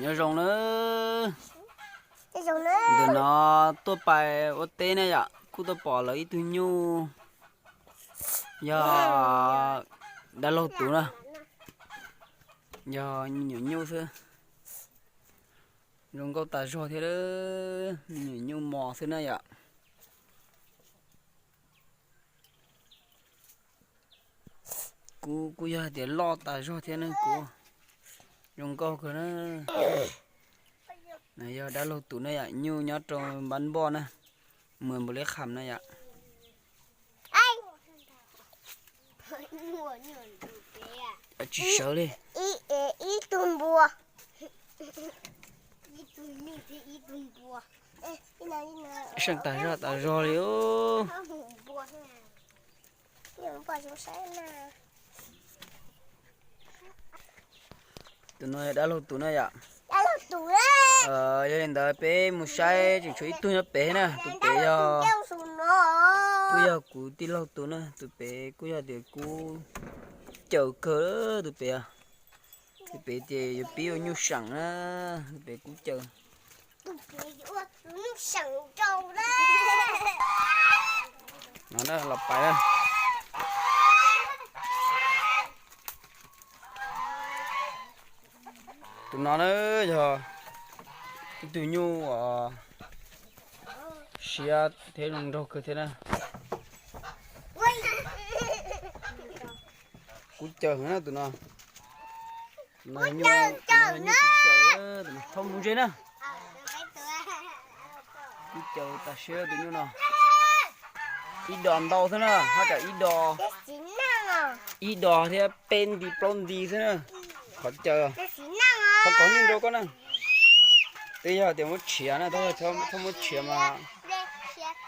Nyob zoo na. Ntawm no tuaj pais ua teb na yom, kuj tuaj pom lawv ib tug nyuj, yog dab laug tus na, yog me nyuam nyuj xwb. Zoo nkauj tas zog thiab, me nyuam nyuj mos xwb na yom. Kuv kuj yog hais tias loj tas zog thiab ne, kuv zoo nkauj kawg na. Yog dab laug tus na yom, nyuj nyob rau npab npoj na, mus npaum li qham na yom. Tsis sawv li. Ib tug npua. Seej tas zog tas zog li. Tus no yog dab laug tus na yom. Yog li ntawd peb mus saib tseem tshuav ib tug nyob pem na, tus pem yog, kuj yog kuv tij laug tus na, tus pem kuj yog tias kub caws kawg tus pem. Tus pem ces yuav pib ua nyuj seem na, tus pem kub caws. No los pais na. Tus no na yog ib tug nyuj siab thiab zoo nraug kawg thiab na. Kub caws heev na tus no. Tus no nyuj kub caws, thaub mus ze na. Kub caws tas siab tus nyuj no. Ib dos ntau xwb na, haj tsam ib dos, ib dos thiab peb nti plaub nti xwb na. Qhov caws, qhov kov nyuj nrau koj na. Twb yog tias muab tshiav na, thaub muab tshiav mas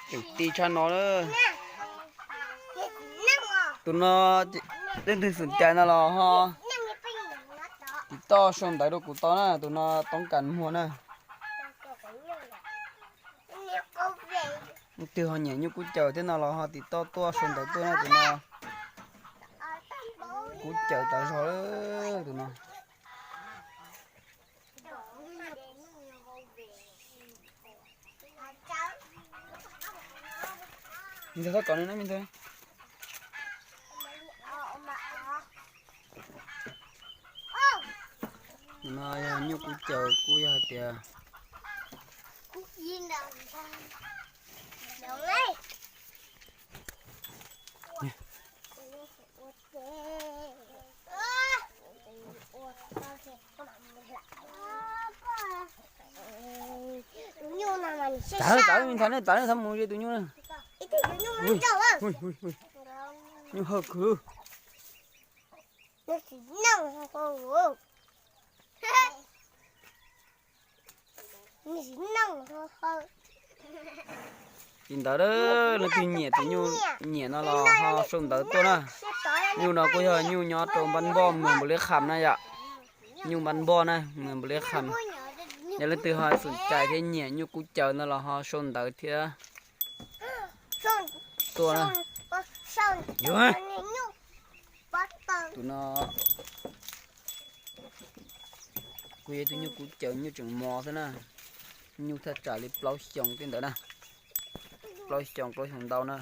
tseem ti tshaj no na. Tus no leej twg xom cai no los ho tim toj sau ntawv rau kuv tau na, tus no toob kas muag na. Leej twg ho nyiam nyuj kub caws thiab no los ho tim toj tuaj sau ntawv tuaj na, tus no kub caws tas zog tus no. Me ntxawg txhob kov nws na me ntxawg. No yog nyuj kub caws kuj yog hais tias Txav, txav, txav, txav mus ze tus nyuj na. Nyuj hawj kawg. Li ntawd, leej twg nyiam tus nyuj nyiam no los ho sau ntawv tuaj na. Nyuj no kuj yog nyuj nyob rau npab npoj mws npaum li qham na yom. Nyuj npab npoj na, mws npaum li qham. Yog leej twg ho xom cai thiab nyiam nyuj kub caws no los ho sau ntawv thiab tuaj na. Tus no kuj yog tus nyuj kub caws, nyuj tseem mos xwb na. Nyuj thaj tsam li plaub xyoos tej ntawd na. Plaub xyoos, plaub xyoos ntau na.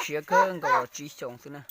Siab kawg nkaus los tsib xyoos xwb na.